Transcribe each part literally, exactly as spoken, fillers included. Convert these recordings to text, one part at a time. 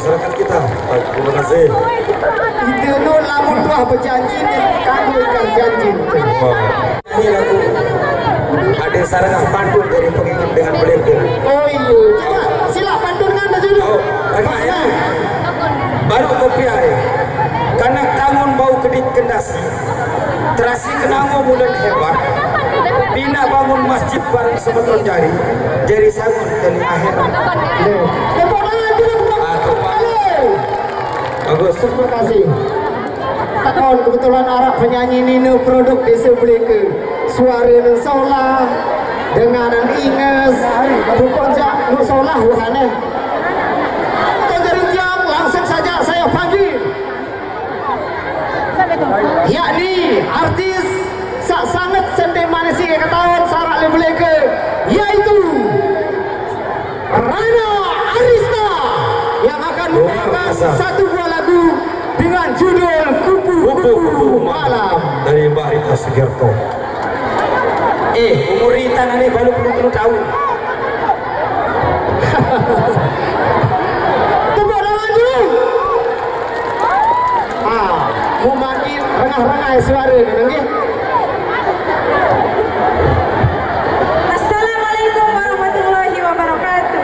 Berkat kita. Baik, terima kasih. Kita nu lamun tuah berjanji, ni kanggo ingkar janji. Ini lagu. Ada sarana pantun dari pengingat dengan beliau. Oh iya, coba sila pantunkan dulu. Oh, lagi ya. Baru kopi air. Karena tangun bau kedit kendasi. Terasi kenango mulut hebat. Pina bangun masjid bareng semeton jari. Jari sangun dari akhirat. Tepuk tangan dulu, Bang. Ah, tepuk. Bagus. Terima kasih. Takon kebetulan arah penyanyi Nino produk desa Beleke. Suara nu solah, dengan inges, bukan jak nu solah buhane. Tuan Jari Tiang, langsung saja saya panggil. Yakni artis sak sangat sente manis ketahuan sarak le Beleke, yaitu Rana Arista yang akan membawakan satu buah lagu dengan judul Kupu-Kupu Malam. Dari Mbak Rita Sugiarto. Eh, umur Rita nanti baru belum perlu tahu. Tepuk tangan dulu. Ah, mau makin rengah-rengah suara ni, nggih. Assalamualaikum warahmatullahi wabarakatuh.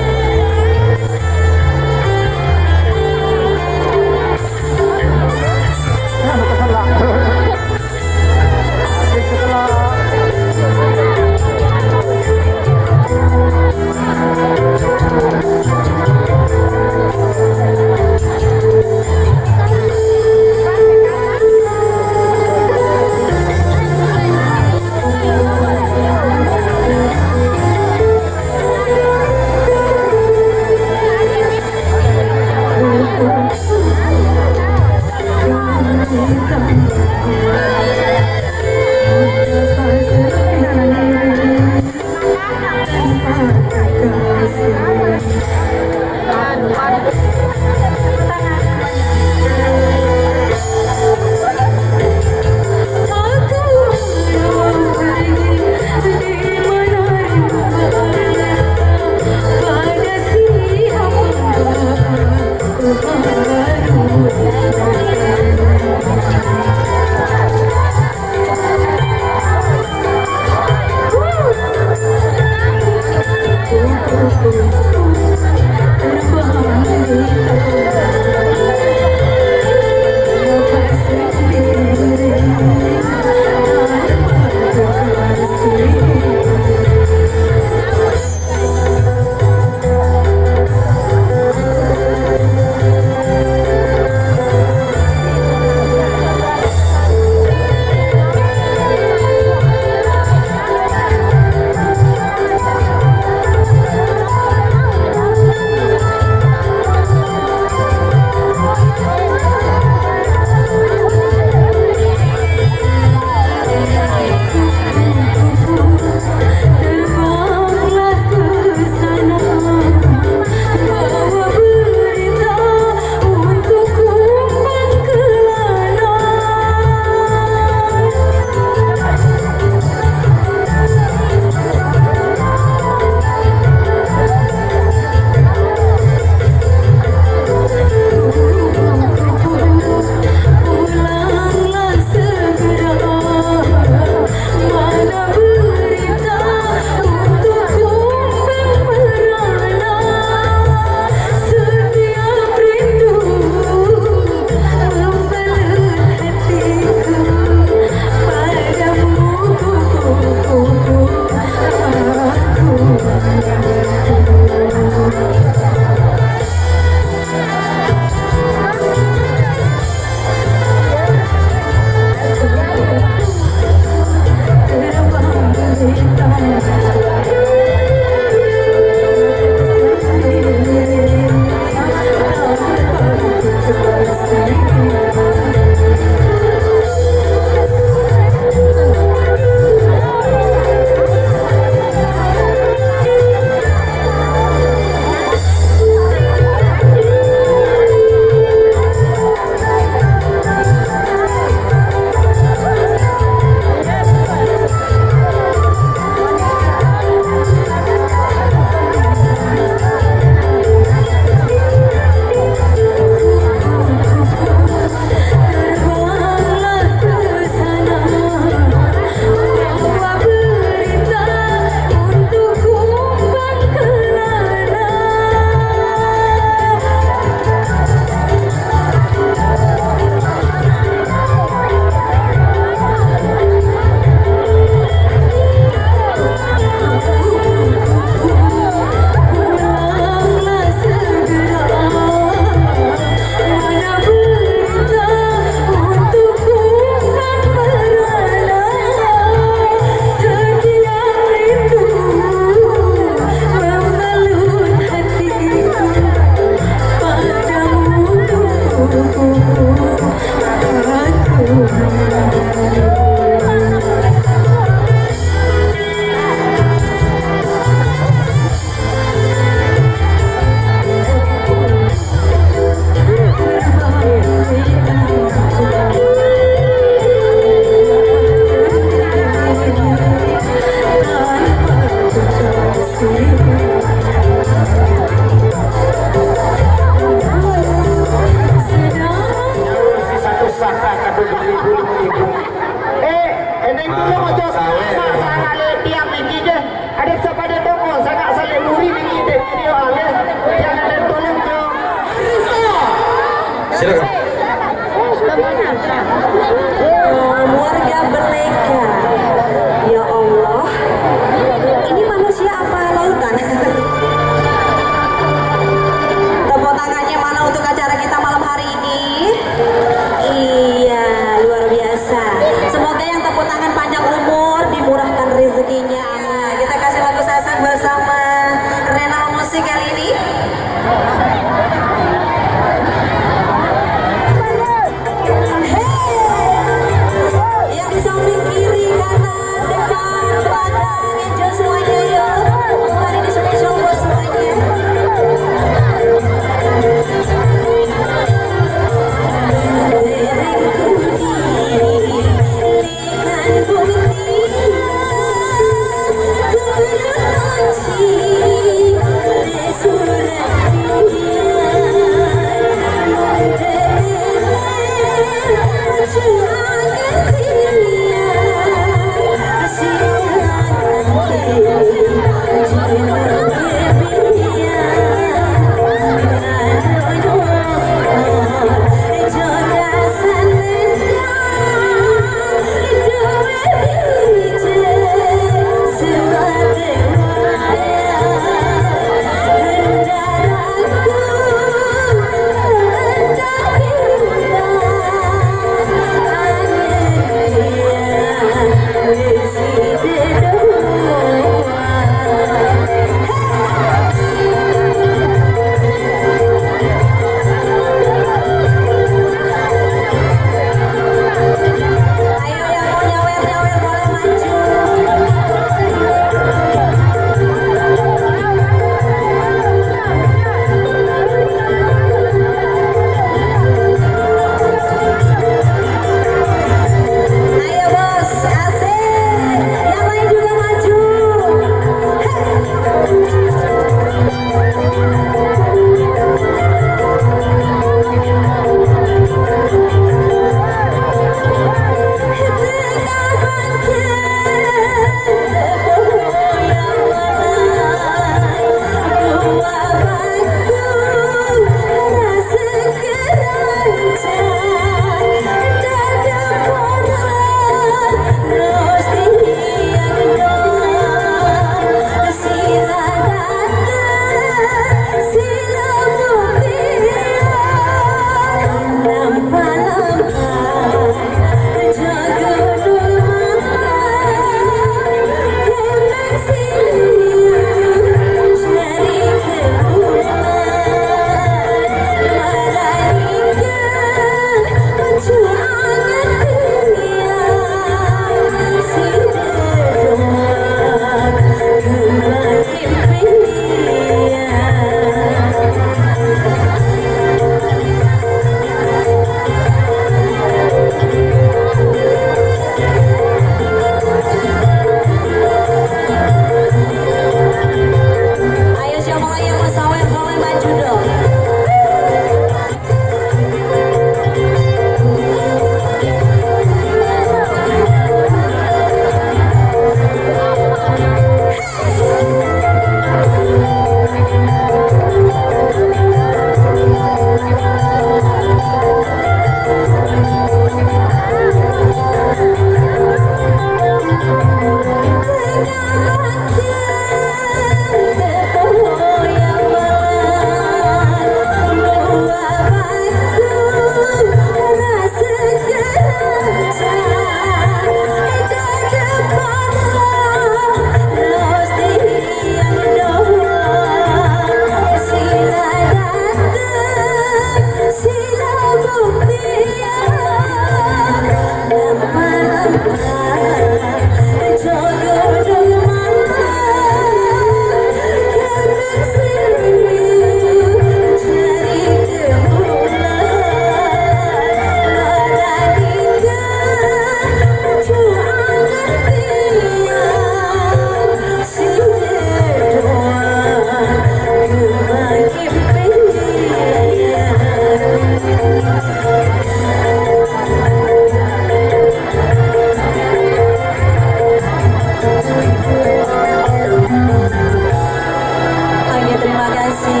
Oke, terima kasih.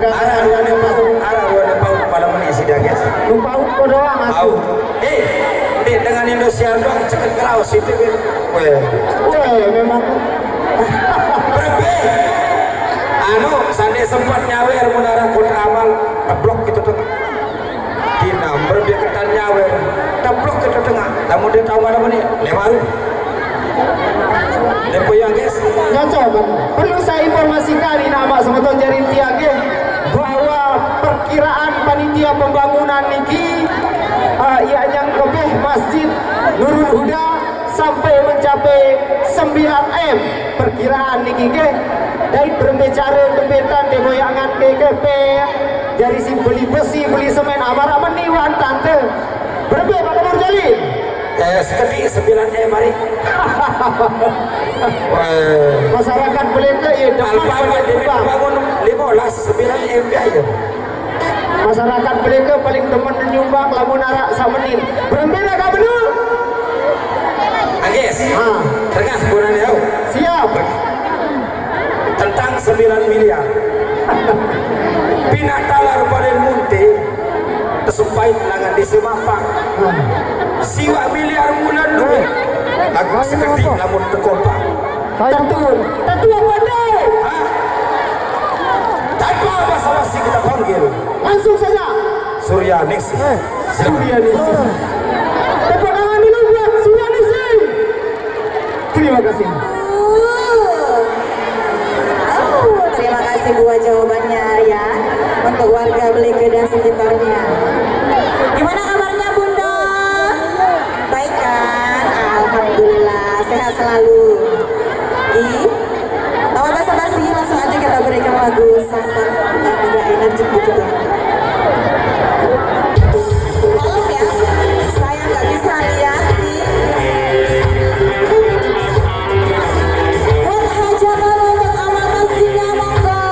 Arah dua ni paut, arah dua ni paut pada mana sida, guys? Lupa upo doang aku. Au. Eh, dek dengan Indosiar doang ceket kerau situ, guys. Weh. Weh, memang. Berembe. Anu, sande sempat nyawer menara Kota Amal, teblok gitu tuh. Di number dia ketan nyawer, teblok ke tetengah. Lamun dia tahu mana ni, lewat. Dia puyang, guys. Nyocok, kan? Perlu saya informasikan, ini amat semeton jari tiang, nggih, bahwa perkiraan panitia pembangunan niki, eh, ia yang lebih Masjid Nurul Huda sampai mencapai sembilan M. Perkiraan niki, nggih. Dait berembe cara tempetan de boyangan ke ke pe. Jari si beli besi, beli semen, amar amen ni wan tante. Berembe Pak Lembur Jalil? Eh, sekedi sembilan M hari. Wah. Masyarakat Beleke, ya, demen Alfamart pada ini nyumbang. Bangun lima belas, sembilan M biaya. Masyarakat Beleke paling demen nyumbang lamun arak samenit. Berembe dah, Kak Benul? Agis. Ha. Tengah bulan dia. Siap. Tentang sembilan miliar. Pina talar paling munti, tesumpait langan di Simapak. Ha. Siwa miliar bulan duit. Aku seketik lamun tekopak. Tentu. Tentu apa, Dek? Hah? Tanpa basa-basi kita panggil. Langsung saja. Suryaningsih. Eh, Suryaningsih. Tepuk tangan dulu buat Suryaningsih. Terima kasih. Oh, terima kasih buat jawabannya ya, untuk warga Beleke dan sekitarnya. Gimana kabarnya, Bunda? Baik kan? Alhamdulillah, sehat selalu. Ih, tanpa basa-basi, langsung aja kita berikan lagu Sasak, agak energi dikit ya. Maaf ya, saya nggak bisa lihat nih. Buat hajatan untuk Ama Masjidnya, monggo.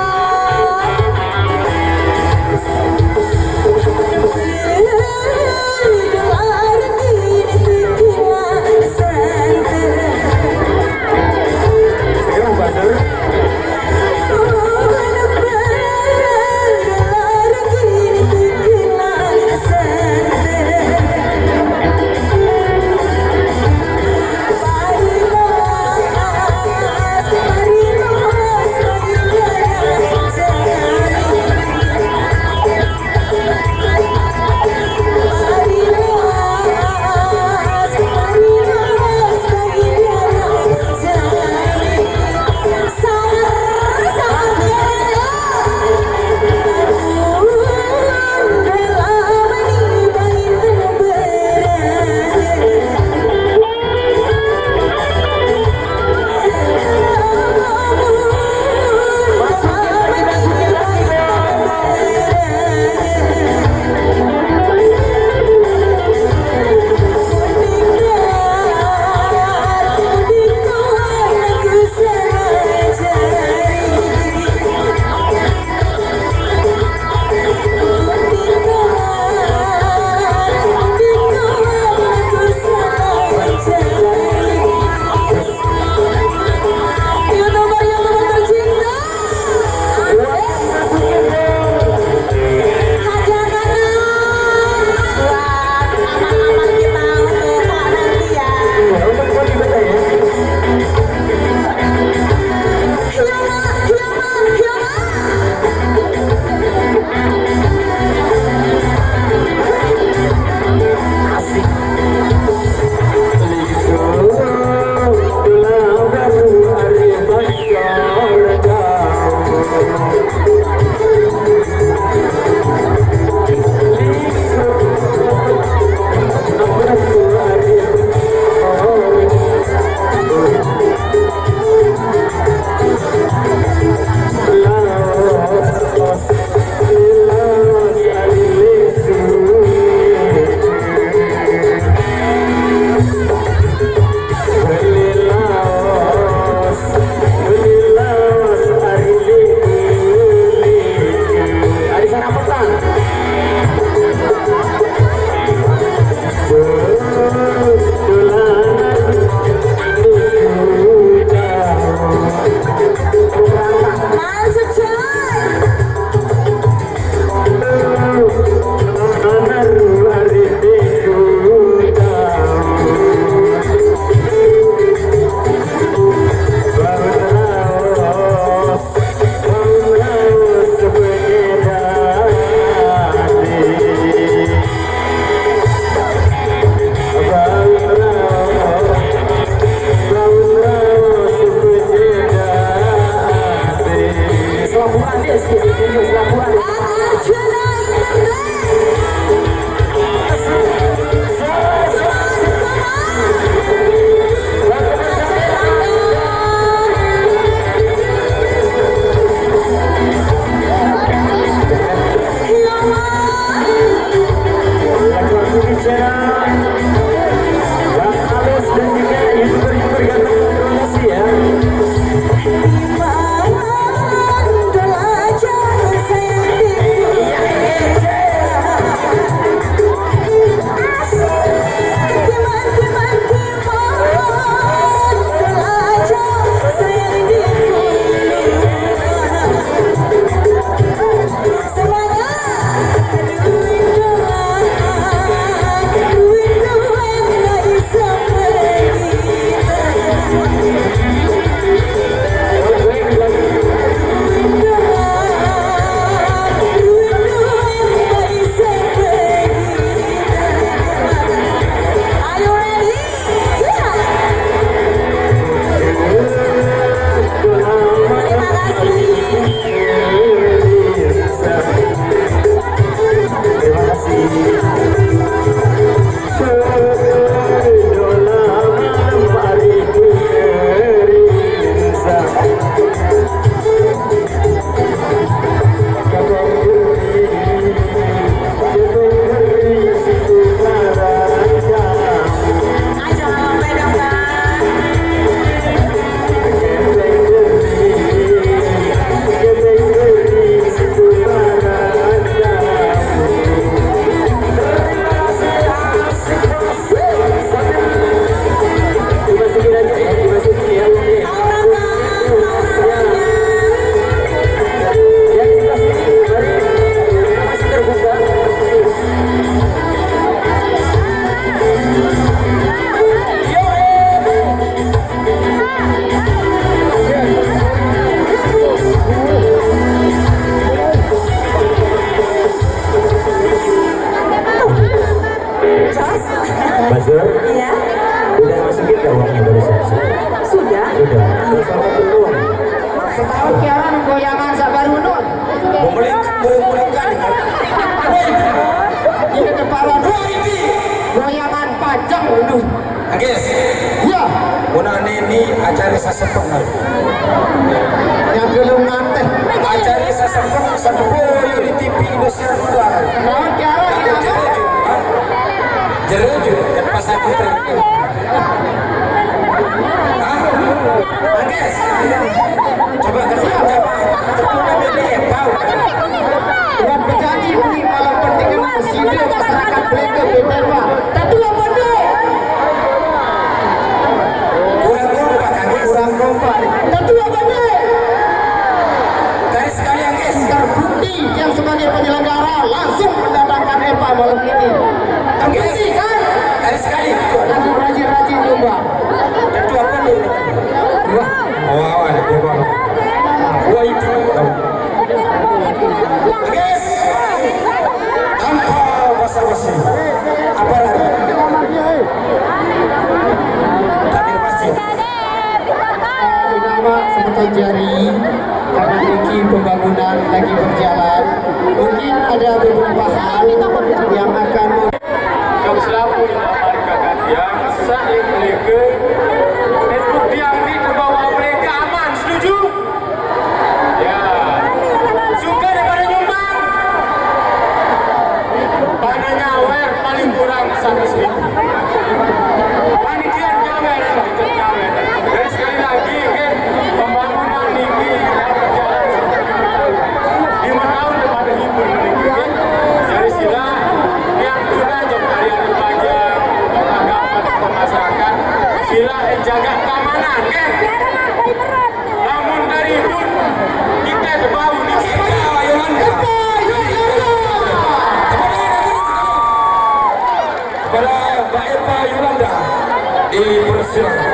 Buzzer? Iya. Udah masukin gak uangnya barusan? Sudah. Sudah. Iya. Terus apa tuh uang? Setahun siaran goyangan sabar unun. Mau beli burung-burung kan? Woi. Iya, deparan. Dua ribu. Goyangan pajang unun. Agis. Iya. Muna ini acara sasepeng. Yang belum ngantek. Acara sasepeng, sepuh di T V Indonesia. Nah, tiara ini. Jero juga, kan pas aku tadi. Hah? Bagus. Coba kerja, coba. Tepuk tangan dulu, ya, Pak. Buat berjanji, ini malam penting ini, sini masyarakat Bleke, B P, Pak. Tentu apa, Dek? Kurang kompak, Kak, guys. Kurang kompak, nih. Tentu apa, Dek? Dari sekalian, guys. Terbukti yang sebagai penyelenggara langsung mendatangkan Epa malam ini. Terbukti, kan? Dari sekali, betul. Lagu rajin-rajin nyumbang. Tentu apa, Dek? Wah. Oh, ada nyumbang. Wah, itu. Guys, tanpa basa-basi, apa lari? Tadi masih. Nama semeton jari, karena niki pembangunan lagi berjalan. Mungkin ada beberapa hal yang akan Kau selaku yang sah yang mereka. Network yang di bawah mereka aman, setuju? Ya. Suka daripada nyumbang. Pada nyawer paling kurang satu seribu. Panitia nyawer, nyawer. Dan sekali lagi, oke, pembangunan ini berjalan seperti lima tahun, lima tahun depan ini, oke. Jadi sila yang kurang jadi hari-hari pelajar, agama, tokoh masyarakat, sila jaga keamanan, oke. Namun dari pun kita bau ni. Epa Yolanda. Epa Yolanda. Kepada Mbak Epa Yolanda dipersilakan.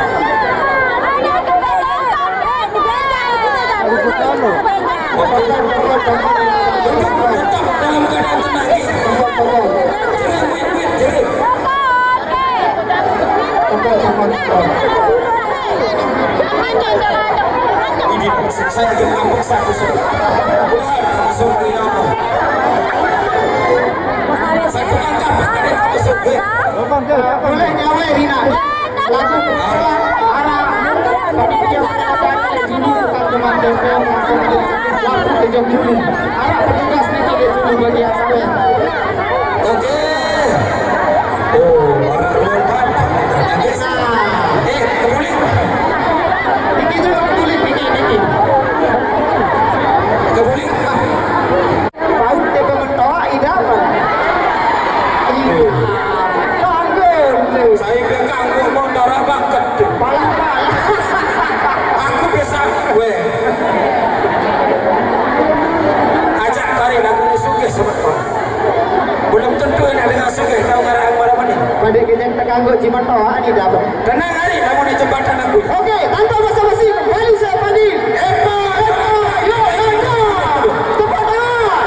Duduk tetap dalam keadaan tenang. Jerit, jerit, jerit. Ini saya akan ngambek satu, satu. Bukan, langsung ini apa? Satu angkat, bukan itu, satu. Boleh nyawa, Rina. Lagu arah, arah, lagu kejok dulu. Arah petugas ni kita dulu bagi apa? Oke. Oh, orang luar Batak. Nah. Eh, kebulik. Dikit dulu kebulik, dikit, dikit. Kebulik. Paut dia ke mentoa, ida apa? Iya. Tanggung. Saya pegang gua mau darah bangket. Palah, palah. Aku bisa, weh. Ajak tarik lagu ni sugih semeton. Belum tentu enak dengan sugih, tahu ngarang mana mana. Pada kita tekangguk jimat tawa ni dah, Bang. Tenang hari, namun di jembatan aku. Oke, tanpa basa-basi, kembali saya panggil. Epa, Epa, yo, yo, yo. Tepuk tangan.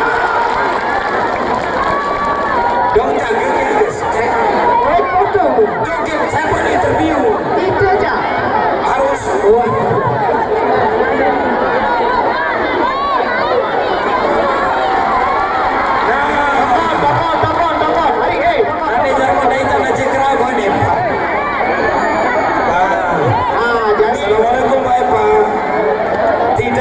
Dong jaga, guys. Cek. Baik, foto, Bu. Joget, saya buat interview. Itu aja. Harus. Wah. Nah. Tokon, tokon, tokon, tokon. Mari, eh, tokon. Ada zaman dah hitam dan cekera, mana? Ah. Ah, jadi. Assalamualaikum, Pak Epa. Tidak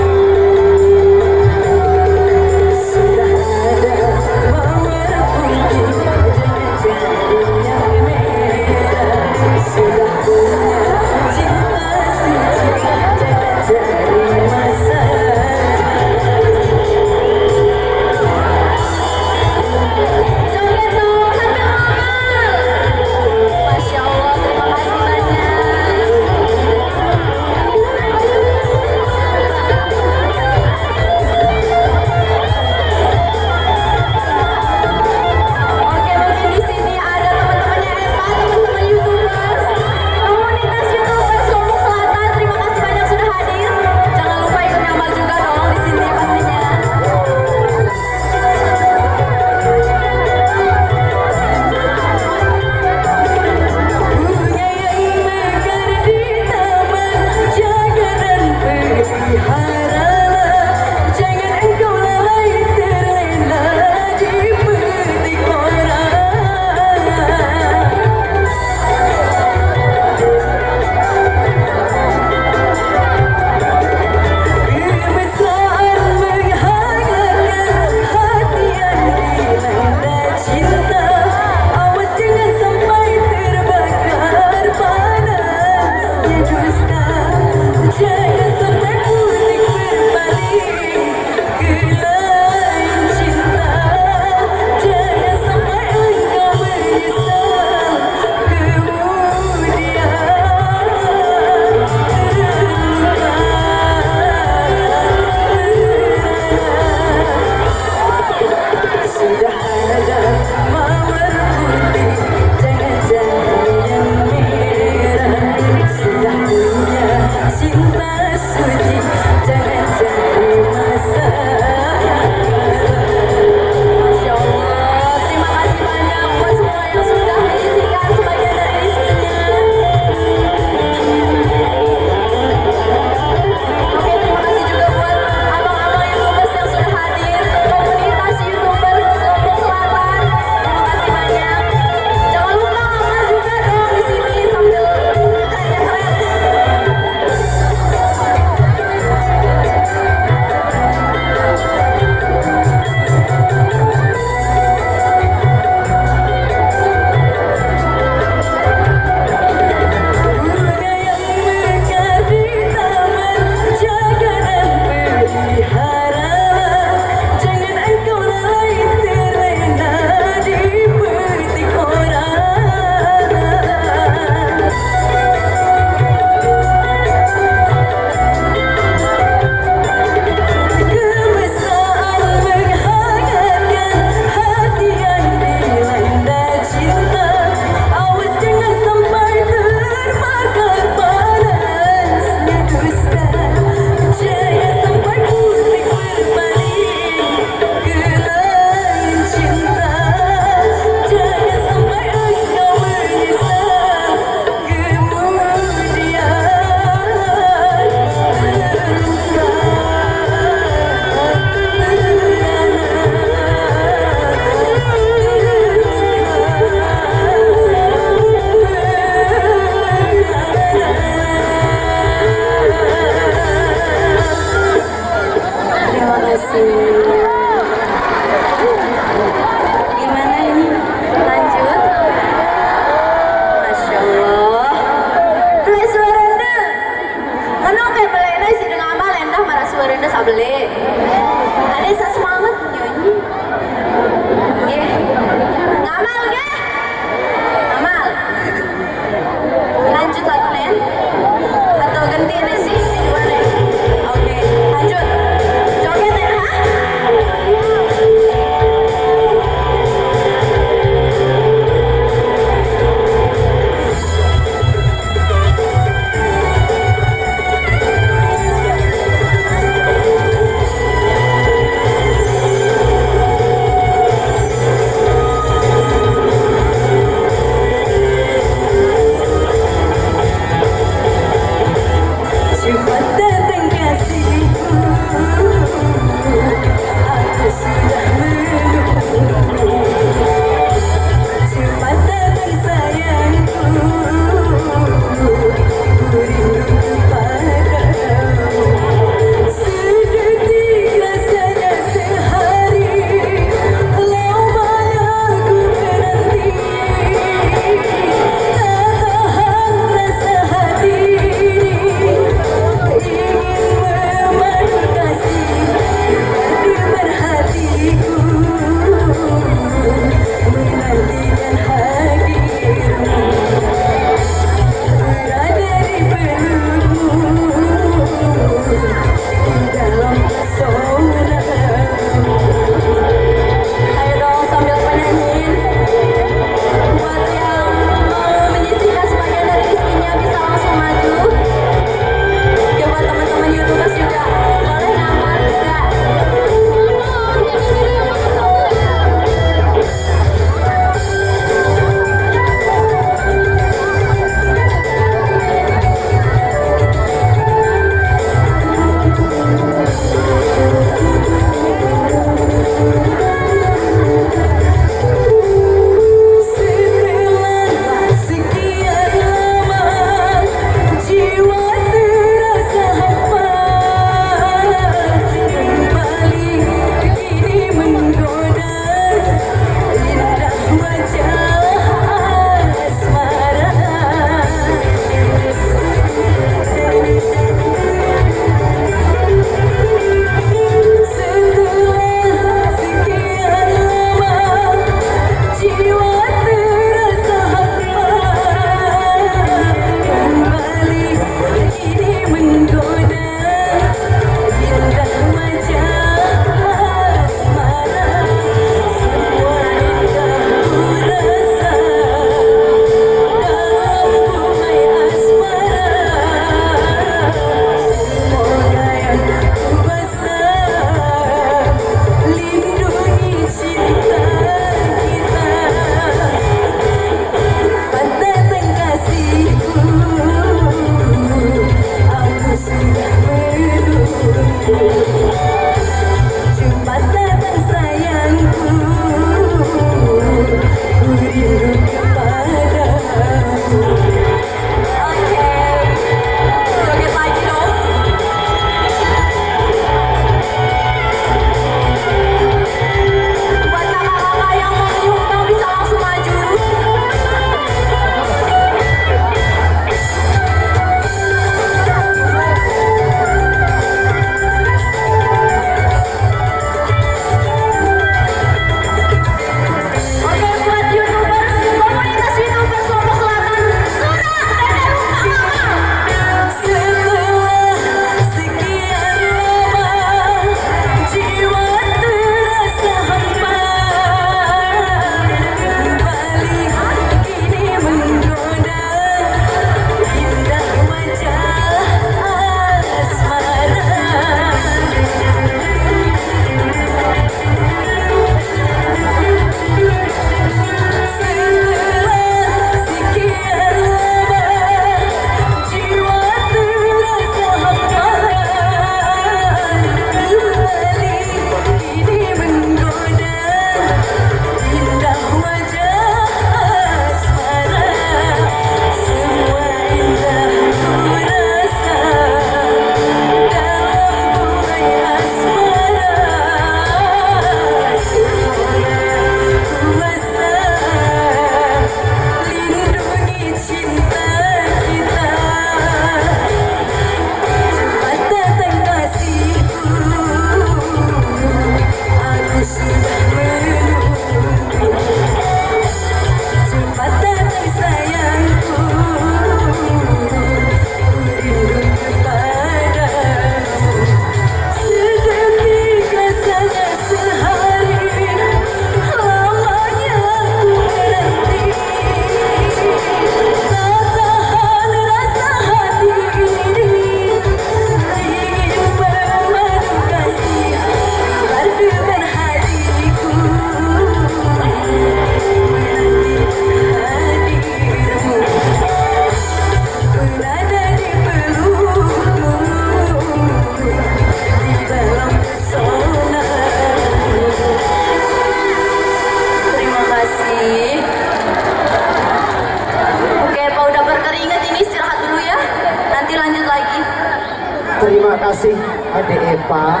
Terima kasih, Ade Epa.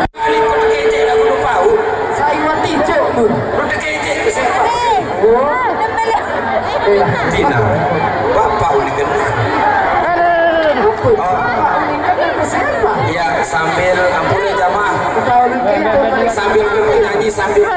Kali kau terkejek lagu lupa aku. Saya tijuk tu. Lu terkejek ke siapa? Oh. Eh. Tina. Bapak boleh kena. Apa? Bapak boleh kena ke siapa? Ya, sambil ampun ya jamaah. Tahu lagi tu kali. Sambil bernyanyi sambil